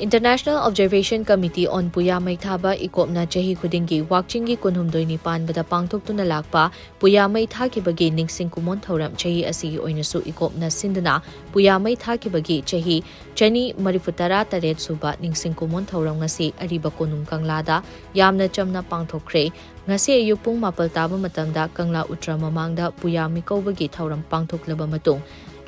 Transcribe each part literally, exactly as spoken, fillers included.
International Observation Committee on ꯄꯨꯌꯥ ꯃꯩ ꯊꯥꯕ, ꯏꯀꯣꯞꯅ ꯆꯍꯤ ꯈꯨꯗꯤꯡꯒꯤ ꯋꯥꯛꯆꯤꯡꯒꯤ ꯀꯨꯟꯍꯨꯝꯗꯣꯏꯅꯤ ꯄꯥꯟꯕꯗ ꯄꯥꯡꯊꯣꯛꯇꯨꯅ ꯂꯥꯛꯄ ꯄꯨꯌꯥ ꯃꯩ ꯊꯥꯈꯤꯕꯒꯤ ꯅꯤꯡꯁꯤꯡ ꯀꯨꯝꯑꯣꯟ ꯊꯧꯔꯝ ꯆꯍꯤ ꯑꯁꯤꯒꯤ ꯑꯣꯏꯅꯁꯨ ꯏꯀꯣꯞꯅ ꯁꯤꯟꯗꯨꯅ ꯄꯨꯌꯥ ꯃꯩ ꯊꯥꯈꯤꯕꯒꯤ ꯆꯍꯤ ꯆꯅꯤ ꯃꯔꯤꯐꯨ ꯇꯔꯥ ꯇꯔꯦꯠ ꯁꯨꯕ ꯅꯤꯡꯁꯤꯡ ꯀꯨꯝꯑꯣꯟ ꯊꯧꯔꯝ ꯉꯁꯤ ꯑꯔꯤꯕ ꯀꯣꯅꯨꯡ ꯀꯪꯂꯥꯗ ꯌꯥꯝꯅ ꯆꯝꯅ ꯄꯥꯡꯊꯣꯛꯈ꯭ꯔꯦ꯫ ꯉꯁꯤ ꯑꯌꯨꯛ ꯄꯨꯡ ꯃꯥꯄꯜ ꯇꯥꯕ ꯃꯇꯝꯗ ꯀꯪꯂꯥ ꯎꯇ꯭ꯔ ꯃꯃꯥꯡꯗ ꯄꯨꯌꯥ ꯃꯤꯀꯧꯕꯒꯤ ꯊꯧꯔꯝ ꯄꯥꯡꯊꯣꯛꯂꯕ ꯃꯇꯨꯡ,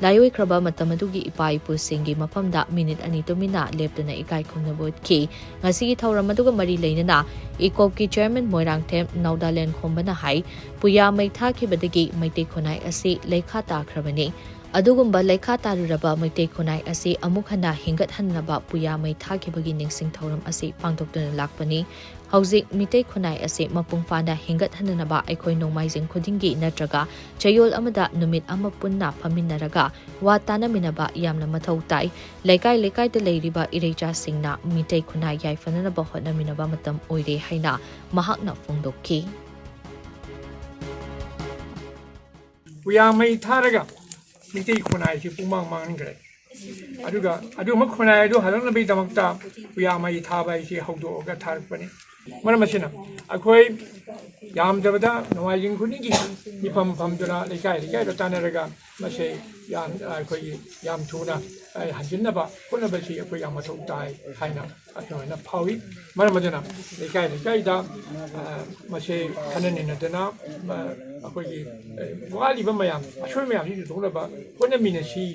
ꯂꯥꯏꯑꯣꯏꯈ꯭ꯔꯕ ꯃꯇꯝ ꯑꯗꯨꯒꯤ ꯏꯄꯥ ꯏꯄꯨꯁꯤꯡꯒꯤ ꯃꯐꯝꯗ ꯃꯤꯅꯤꯠ ꯑꯅꯤ ꯇꯨꯃꯤꯟꯅ ꯂꯦꯞꯇꯨꯅ ꯏꯀꯥꯏ ꯈꯨꯝꯅꯕ ꯎꯠꯈꯤ꯫ ꯉꯁꯤꯒꯤ ꯊꯧꯔꯝ ꯑꯗꯨꯒ ꯃꯔꯤ ꯂꯩꯅꯅ ꯏꯀꯣꯞꯀꯤ ꯆꯤꯌꯔꯃꯦꯟ ꯃꯣꯏꯔꯥꯡꯊꯦꯝ ꯅꯧꯗꯥꯂꯦꯟ ꯈꯣꯝꯕꯅ ꯍꯥꯏ, ꯄꯨꯌꯥ ꯃꯩ ꯊꯥꯈꯤꯕꯗꯒꯤ ꯃꯩꯇꯩ ꯈꯨꯟꯅꯥꯏ ꯑꯁꯤ ꯂꯩꯈꯥ ꯇꯥꯈ꯭ꯔꯕꯅꯤ꯫ ꯑꯗꯨꯒꯨꯝꯕ ꯂꯩꯈꯥ ꯇꯥꯔꯨꯔꯕ ꯃꯩꯇꯩ ꯈꯨꯟꯅꯥꯏ ꯑꯁꯤ ꯑꯃꯨꯛ ꯍꯟꯅ ꯍꯤꯡꯒꯠꯍꯟꯅꯕ ꯄꯨꯌꯥ ꯃꯩ ꯊꯥꯈꯤꯕꯒꯤ ꯅꯤꯡꯁꯤꯡ ꯊꯧꯔꯝ ꯑꯁꯤ ꯄꯥꯡꯊꯣꯛꯇꯨꯅ ꯂꯥꯛꯄꯅꯤ꯫ ꯍꯧꯖꯤꯛ ꯃꯤꯇꯩ ꯈꯨꯟꯅꯥꯏ ꯑꯁꯤ ꯃꯄꯨꯡ ꯐꯥꯅ ꯍꯤꯡꯒꯠꯍꯟꯅꯅꯕ ꯑꯩꯈꯣꯏ ꯅꯣꯡꯃꯥꯏꯖꯤꯡ ꯈꯨꯗꯤꯡꯒꯤ ꯅꯠꯇ꯭ꯔꯒ ꯆꯌꯣꯜ ꯑꯃꯗ ꯅꯨꯃꯤꯠ ꯑꯃ ꯄꯨꯟꯅ ꯐꯝꯃꯤꯟꯅꯔꯒ ꯋꯥ ꯇꯥꯅꯃꯤꯟꯅꯕ ꯌꯥꯝꯅ ꯃꯊꯧ ꯇꯥꯏ꯫ ꯂꯩꯀꯥꯏ ꯂꯩꯀꯥꯏꯗ ꯂꯩꯔꯤꯕ ꯏꯔꯩꯆꯥꯁꯤꯡꯅ ꯃꯤꯇꯩ ꯈꯨꯟꯅꯥꯏ ꯌꯥꯏꯐꯅꯅꯕ ꯍꯣꯠꯅꯃꯤꯟꯅꯕ ꯃꯇꯝ ꯑꯣꯏꯔꯦ ꯍꯥꯏꯅ ꯃꯍꯥꯛꯅ ꯐꯣꯡꯗꯣꯛꯈꯤ꯫ ꯄꯨꯌꯥ ꯃꯩ ꯊꯥꯔꯒ ꯃꯤꯇꯩ ꯈꯨꯟꯅꯥꯏꯁꯤ ꯄꯨꯡꯃꯥꯡ ꯃꯥꯡꯍꯟꯈ꯭ꯔꯦ꯫ ꯑꯗꯨꯒ ꯑꯗꯨꯒꯨꯝꯕ ꯈꯨꯟꯅꯥꯏ ꯑꯗꯨ ꯍꯜꯂꯛꯅꯕꯒꯤꯗꯃꯛꯇ ꯄꯨꯌꯥ ꯃꯩ ꯊꯥꯕ ꯍꯥꯏꯁꯤ ꯍꯧꯗꯣꯛꯑꯒ ꯊꯥꯔꯛꯄꯅꯤ꯫ ꯃꯔꯝ ꯑꯁꯤꯅ ꯑꯩꯈꯣꯏ ꯌꯥꯝꯗ꯭ꯔꯕꯗ ꯅꯣꯡꯃꯥꯏꯖꯤꯡ ꯈꯨꯗꯤꯡꯒꯤ ꯃꯤꯐꯝ ꯐꯝꯗꯨꯅ ꯂꯩꯀꯥꯏ ꯂꯩꯀꯥꯏꯗ ꯇꯥꯟꯅꯔꯒ ꯃꯁꯦ ꯌꯥꯝ ꯑꯩꯈꯣꯏꯒꯤ ꯌꯥꯝ ꯊꯨꯅ ꯍꯟꯖꯤꯟꯅꯕ ꯍꯣꯠꯅꯕꯁꯤ ꯑꯩꯈꯣꯏ ꯌꯥꯝ ꯃꯊꯧ ꯇꯥꯏ ꯍꯥꯏꯅ ꯑꯁꯨꯃꯥꯏꯅ ꯐꯥꯎꯏ꯫ ꯃꯔꯝ ꯑꯗꯨꯅ ꯂꯩꯀꯥꯏ ꯂꯩꯀꯥꯏꯗ ꯃꯁꯦ ꯈꯟꯅ ꯅꯩꯅꯗꯅ ꯑꯩꯈꯣꯏꯒꯤ ꯋꯥꯠꯂꯤꯕ ꯃꯌꯥꯝ ꯑꯁꯣꯏ ꯃꯌꯥꯝꯁꯤ ꯆꯨꯝꯊꯣꯛꯅꯕ ꯍꯣꯠꯅꯃꯤꯟꯅꯁꯤ꯫